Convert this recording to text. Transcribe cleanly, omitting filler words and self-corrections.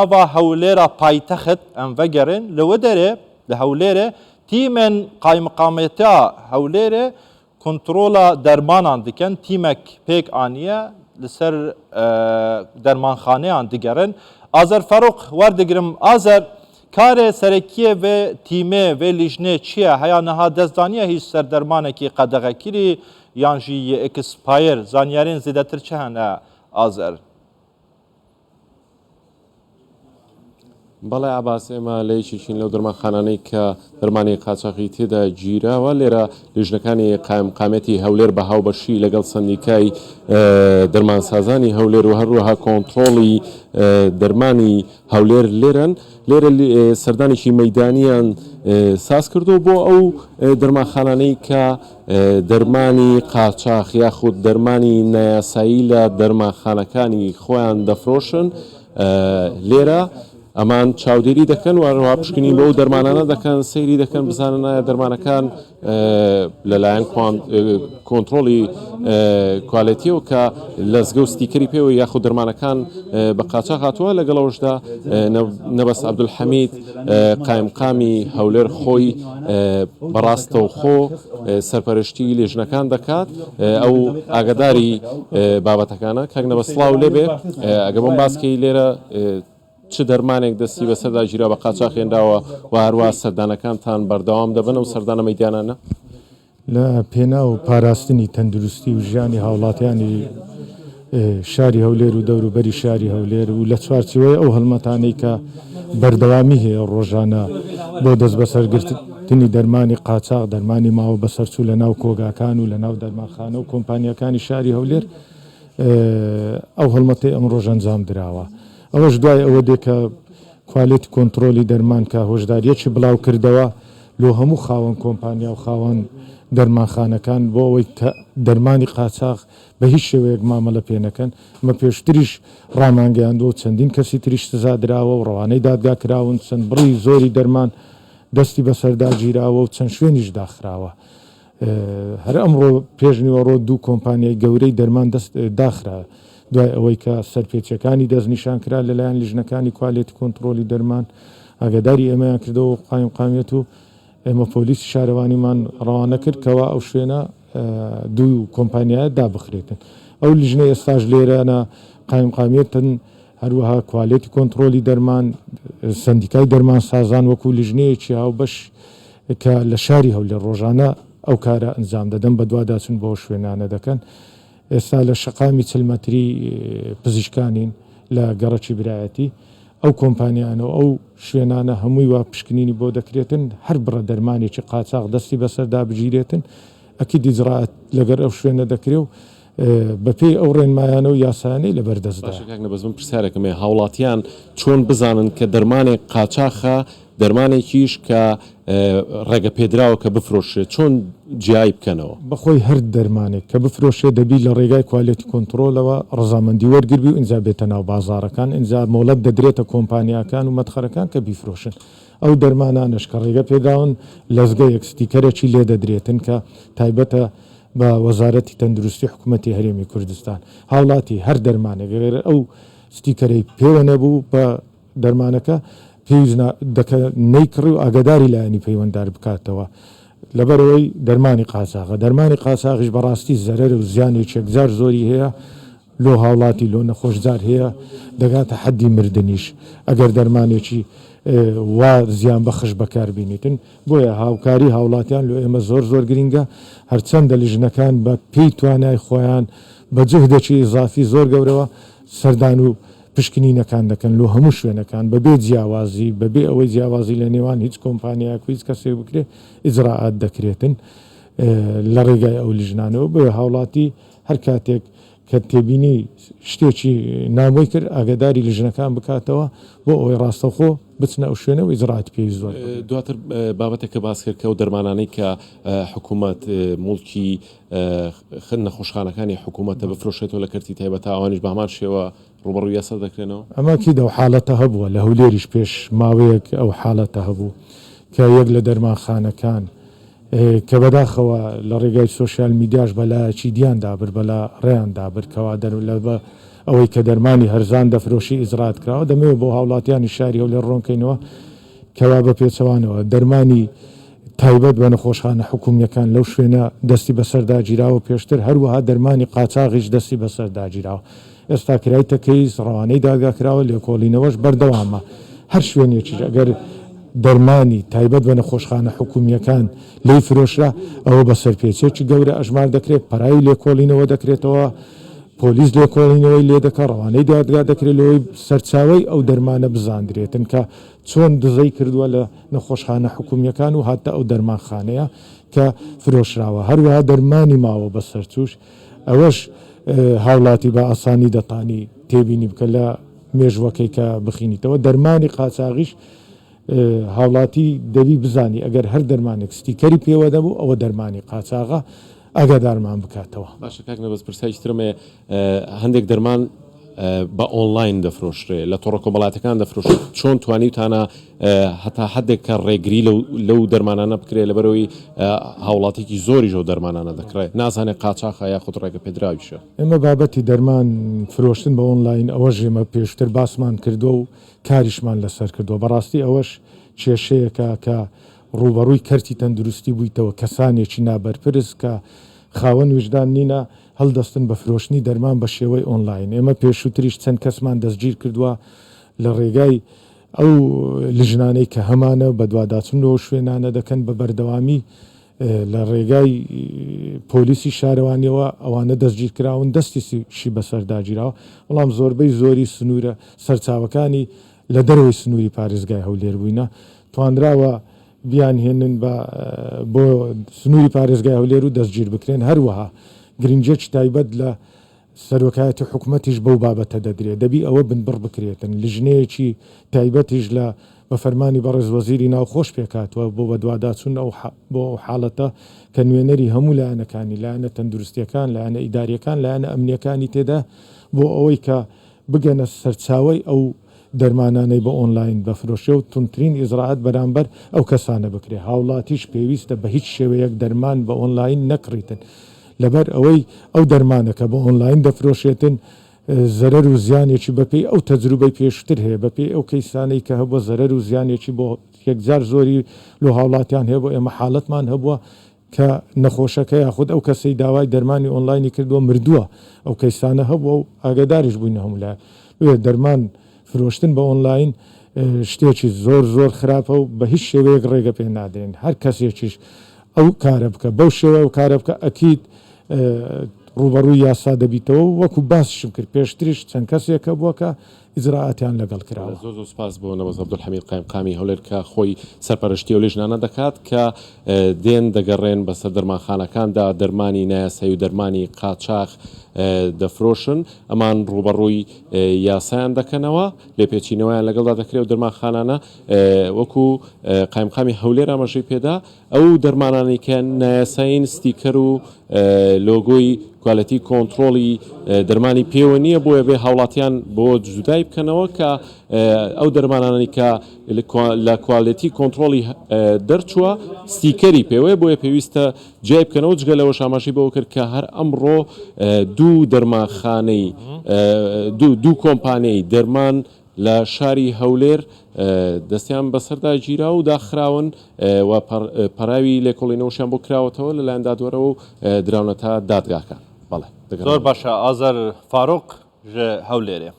Nava Hewlêra paytext em vegerên li wi derê li Hewlêrê tîmên Qaymiqamêtiya Hewlêrê kontrola dermanan dikin, tîmek pêk aniye li ser dermanxaneyan digerin. Azer Ferûq werdigirim. Azer, karê serekiyê vê tîmê, vê lîjnê çi ye? Heya niha dest daniye hîç ser dermanekî qedexekirî yan jî yê ekspayêr? Zanyarên zêdetir çi hene Azer? بەڵێ عەباس، ئێمە لە یەکێکین لەو دەرمانخانانەی کە دەرمانی قاچاخی تێدا گیراوە، لێرە لیژنەکانی قایمقامیەتی هەولێر بە هاوبەشی لەگەڵ سەندیکای دەرمانسازانی هەولێر و هەروەها کۆنتڕۆڵی دەرمانی هەولێر لێرەن، لێرە سەردانێکی مەیدانیان ساز کردووە بۆ ئەو دەرمانخانانەی کە دەرمانی قاچاخ یاخود دەرمانی نایاسایی لە دەرمانخانەکانی خۆیان دەفرۆشن، لێرە ئەمان چاودێری دەکەن و هەروەها پشکنین بۆ ئەو دەرمانانە دەکەن، سەیری دەکەن بزانن ئایا دەرمانەکان لەلایەن کۆنترۆڵی کوالێتیەوە کە لەزگە و ستیکەری پێوە یاخود دەرمانەکان بە قاچاخ هاتووە. لەگەڵ ئەوەشدا نەبەز عەبدولحەمید قایمقامی هەولێر خۆی بەڕاستەوخۆ سەرپەرشتی لیژنەکان دەکات، ئەو ئاگاداری بابەتەکانە. کاک نەبەز سڵاو لێبێ، ئەگەر بۆم باس کەی لێرە چ دەرمانێک دەستی بەسەردا گیرا بە قاچاخ هێنراوە و هەروەها سەردانەکانتان بەردەوام دەبن ئەو سەردانە مەیدانانە؟ لە پێناو پاراستنی تەندروستی و ژیانی هاوڵاتیانی شاری هەولێر و دەوروبەری شاری هەولێر و لە چوارچێوەی ئەو هەڵمەتانەی کە بەردەوامی هەیە ڕۆژانە بۆ دەستبەسەرگرتنی دەرمانی قاچاخ، دەرمانی ماوە بەسەرچوو لە ناو کۆگاکان و لە ناو دەرمانخانە و کۆمپانیاکانی شاری هەولێر ئەو هەڵمەتەی ئەمڕۆش ئەنجام دراوە. ئەوەش دوای ئەوە دێ کە کوالێتی کۆنترۆلی دەرمان کە هۆشدارییەکی بڵاو کردەوە لۆ هەموو خاوەن کۆمپانیا و خاوەن دەرمانخانەکان بۆ ئەوەی کە دەرمانی قاچاخ بە هیچ شێوەیەک مامەلە پێ نەکەن، ئەمە پێشتریش ڕامانگەیاندووە و چەندین کەسی تریش سزا دراوە و ڕەوانەی دادگا کراون، چەند بڕی زۆری دەرمان دەستی بەسەردا گیراوە و چەند شوێنیش داخراوە. هەر ئەمڕۆ پێشنیوەڕۆ دوو کۆمپانیای گەورەی دەرمان دەست داخرا دوای ئەوەی کە سەرپێچیەکانی دەستنیشان کرا لەلایەن لیژنەکانی کوالێتی کۆنتڕۆلی دەرمان ئاگاداری ئێمەیان کردەوە و قایمقامیەت و ئێمە پۆلیسی شارەوانیمان ڕەوانە کرد کەوا ئەو شوێنە دوو کۆمپانیایە دابخرێتن ئەو لیژنەی ئێستاش لێرەنە قایمقامیەتن هەروەها کوالێتی کۆنتڕۆلی دەرمان سەندیکای دەرمانسازان وەکو لیژنەیەکی هاوبەش کە لە شاری هەولێر ڕۆژانە ئەو کارە ئەنجام دەدەن بەدواداچوون بۆ شوێنانە دەکەن. ئێستا لە شەقامی 40 مەتری پزیشکانین لە گەڕەکی برایەتی. ئەو کۆمپانیانە و ئەو شوێنانە هەمووی وا پشکنینی بۆ دەکرێتن، هەر بڕە دەرمانێکی قاچاخ دەستی بەسەردا بگیرێتن ئەکید ئیجرائات لەگەر ئەو شوێنە دەکرێ و بەپێی ئەو ڕێنمایانە و یاسایانەی لەبەردەستدایە. باشە کاک نەبەز من پرسیارێکم هەیە هاوڵاتیان چۆن بزانن کە دەرمانێک قاچاخە دەرمانێکیش کە ڕێگە پێدراوە کە بفرۆشرێت چۆن جیای بکەنەوە؟ بەخۆی هەر دەرمانێک کە بفرۆشرێت دەبی لە ڕێگای کوالێتی کۆنتڕۆلەوە ڕەزامەندی وەرگربی و ئینجا بێتە ناو بازاڕەکان ئینجا مۆڵەت دەدرێتە کۆمپانیاکان و مەتخەرەکان کە بیفرۆشن ئەو دەرمانانەش کە ڕێگە پێدراون لەزگەیەک ستیکەرێکی لێ دەدرێتن کە تایبەتە بە وەزارەتی تەندروستی حکومەتی هەرێمی کوردستان هاوڵاتی هەر دەرمانێک گەر ئەو ستیکەرەی پێوە نەبوو بە دەرمانەکە پێویست دەکە نەیکڕی و ئاگاداری لایەنی پەیوەندار بکاتەوە لەبەرئەوەی دەرمانی قاچاغە دەرمانی قاچاغیش بەڕاستی زەرەر و زیانێکی یەکجار زۆری هەیە لۆ هاوڵاتی لۆ نەخۆش جار هەیە دەگاتە حەدی مردنیش ئەگەر دەرمانێکی وا زیان بەخش بەکار بینیتن بۆیە هاوکاری هاوڵاتیان لۆ ئێمە زۆر زۆر گرینگە هەرچەندە لیژنەکان بە پێی توانای خۆیان بە جوهدێکی ئیزافی زۆر گەورەوە سەردان و پشکنینەکان دەکەن لۆ هەموو شوێنەکان بەبێ جیاوازی بەبێ ئەوەی جیاوازی لە نێوان هیچ کۆمپانیایەک و هیچ کەسێک بکرێت ئیجرائات دەکرێتن لە ڕێگای ئەو لیژنانەوە بۆیە هاوڵاتی هەر کاتێک کە تێبینی شتێکی نامۆی کرد ئاگاداری لیژنەکان بکاتەوە بۆ ئەوەی ڕاستەوخۆ بچنە ئەو شوێنە و ئیجرائاتی پێویست وەربگرن. دواتر بابەتێک کە باس کرد کە ئەو دەرمانانەی کە حکوومەت موڵکی نەخۆشخانەکانی حکوومەتە بفرۆشێتەوە لە کەرتی تایبەتە ئەوانیش بە هەمان شێوە ڕووبەڕووی یاسا دەکرێنەوە؟ ئەمە ئەکید ئەو حاڵەتە هەبووە، لە هەولێریش پێش ماوەیەک ئەو حاڵەتە هەبوو کە یەک لە دەرمانخانەکان کە بەداخەوە لە ڕێگای سۆشیال میدیاش بە لایەکی دیان دابرد بە لا ڕێیان دابرد کەوا دەر لە بە ئەوەی کە دەرمانی هەرزان دەفرۆشی ئیجرائات کراوە، دەمەوێت بۆ هاوڵاتیانی شاری هەولێر ڕوونکەینەوە کەوا بە پێچەوانەوە دەرمانی تایبەت بە نەخۆشخانە حکومییەکان لەو شوێنە دەستی بەسەردا گیراوە پێشتر، هەروەها دەرمانی قاچاغیش دەستی بەسەردا گیراوە. ئێستا کرایتە کەیس، ڕەوانەی دادگا کراوە، لێکۆڵینەوەش بەردەوامە. هەر شوێنێکیش ئەگەر دەرمانی تایبەت بە نەخۆشخانە حکومییەکان لێی فرۆشرا، ئەوە بە سەرپێچییەکی گەورە ئەژمار دەکرێت، پەراوی لێکۆڵینەوە دەکرێتەوە، پۆلیس لێکۆڵینەوەی لێدەکا، ڕەوانەی دادگا دەکرێت لەوەی سەرچاوەی ئەو دەرمانە بزاندرێتن کە چۆن دزەی کردووە لە نەخۆشخانە حکومییەکان و هاتتە ئەو دەرمانخانەیە کە فرۆشراوە. هەروەها دەرمانی ماوە بەسەرچووش، ئەوەش هاوڵاتی بە ئاسانی دەتانی تێبینی بکە لە مێژووەکەی کە بخینیتەوە. دەرمانی قاچاغیش هاوڵاتی دەبی بزانی ئەگەر هەر دەرمانێک ستیکەری پێوە نەبوو ئەوە دەرمانی قاچاغە ئاگادارمان بکاتەوە. باشە کاک نەبەز پرسیارێکی ترم هەیە هەندێک دەرمان بە ئۆنلاین دەفرۆشرێ لە تۆڕە کۆمەڵاتەکان دەفرۆشرێت چۆن توانیوتانە هەتا حدێک کە ڕێگری لەو دەرمانانە بکرێت لەبەرەوەی هاوڵاتیکی زۆریش ئەو دەرمانانە دەکڕێت نازانێت قاچاخە یاخود ڕێگە پێدراویشە. ئێمە بابەتی دەرمان فرۆشتن بە ئۆنلاین ئەوەش ئێمە پێشتر باسمان کردووە و کاریشمان لەسەر کردووە بەڕاستی ئەوەش کێشەیەکە کە ڕووبەڕووی کەرتی تەندروستی بوویتەوە، کەسانێکی نابەرپرس کە خاوەن ویژدان نینە هەڵدەستن بە فرۆشتنی دەرمان بە شێوەی ئۆنلاین، ئێمە پێشووتریش چەند کەسمان دەستگیرکردووە لە ڕێگای ئەو لجنانەی کە هەمانە بەدواداچوون لەو شوێنانە دەکەن بە بەردەوامی لە ڕێگای پۆلیسی شارەوانیەوە ئەوانە دەستگیرکراون دەستیشی بەسەرداگیراوە، بەڵام زۆربەی زۆری سنوورە سەرچاوەکانی لە دەرەوەی سنووری پارێزگای هەولێر بووینە، توانراوە بیانهێنن بە بۆ سنووری پارێزگای هەولێر و دەستگیر بکرێن، هەروەها گرنگییەکی تایبەت لە سەرۆکایەتی حکومەتیش بەو بابەتە دەدرێت، دەبی ئەوە بنبڕ بکرێتن، لیژنەیەکی تایبەتیش لە بە فەرمانی بەڕێز وەزیری ناوخۆش پێکهاتووە بۆ بەدواداچوون ئەو بۆ ئەو حاڵەتە کە نوێنەری هەموو لایەنەکانی، لایەنە تەندروستییەکان، لایەنە ئیدارییەکان، لایەنە ئەمنییەکانی تێدا بۆ ئەوەی کە بگەنە سەرچاوەی ئەو دەرمانانەی بە ئۆنلاین دەفرۆشرێ و توندترین ئیجرائات بەرامبەر ئەو کەسانە بکرێ، هاوڵاتیش پێویستە بە هیچ شێوەیەک دەرمان بە ئۆنلاین نەکڕیتن لەبەر ئەوەی ئەو دەرمانە کە بە ئۆنلاین دەفرۆشێتن زەرەر و زیانێکی بەپێی ئەو تەجروبەی پێشوتر هەیە بەپێی ئەو کەیسانەی کە هەبووە زەرەر و زیانێکی بۆ یەکجار زۆری لۆ هاوڵاتیان هەیە بۆ ئێمە حاڵەتمان هەبووە کە نەخۆشەکە یاخود ئەو کەسەی داوای دەرمانی ئۆنلاینی کردووە مردووە، ئەو کەیسانە هەبووە و ئاگاداریش بووینە هەموو لایەک. بۆیە دەرمان فرۆشتن بە ئۆنلاین شتێکی زۆر زۆر خراپە و بە هیچ شێوەیەک ڕێگە پێ نادرێن. هەر کەسێکیش ئەو کارە بکە بەو شێوە ئەو کارە بکە ئەکید ڕووبەڕووی یاسا دەبیتەوە و وەکو باسیشم کرد پێشتریش چەند کەسێک هەبووە کە ئیجرائاتیان لەگەڵ کراوە. زۆر زۆر سوپاس بۆ نەوەز عەبدولحەمید قایمقامی هەولێر کە خۆی سەرپەرشتی ئەو لیژنانە دەکات کە دێن دەگەڕێن بەسەر دەرمانخانەکاندا دەرمانی نایاسایی و دەرمانی قاچاخ دەفرۆشن ئەمان ڕووبەڕووی یاسایان دەکەنەوە لێپێچینەوەیان لەگەڵدا دەکرێت و دەرمانخانانە وەکو قایمقامی هەولێر ئاماژەی پێدا ئەو دەرمانانەی کە نایاسایین ستیکەر و لۆگۆی quality control ی دەرمانی پێوە نییە بۆیە بێ هاوڵاتیان بۆ جودای بکەنەوە کە ئەو دەرمانانەی کە لە quality control ی دەرچووە ستیکەری پێوەیە بۆیە پێویستە جیای بکەنەوە جگە لەوەش ئاماژەی بەوە کرد کە هەر ئەمڕۆ دوو دەرمانخانەی دوو کۆمپانیای دەرمان لە شاری هەولێر دەستیان بەسەردا گیرا و داخراون و پەراوی لێکۆڵینەوەشیان بۆ کراوەتەوە لەلایەن دادوەرەوە و دراونەتە دادگاکان. بەڵێ زۆر باشە ئازەر فاروق ژ هەولێرێ.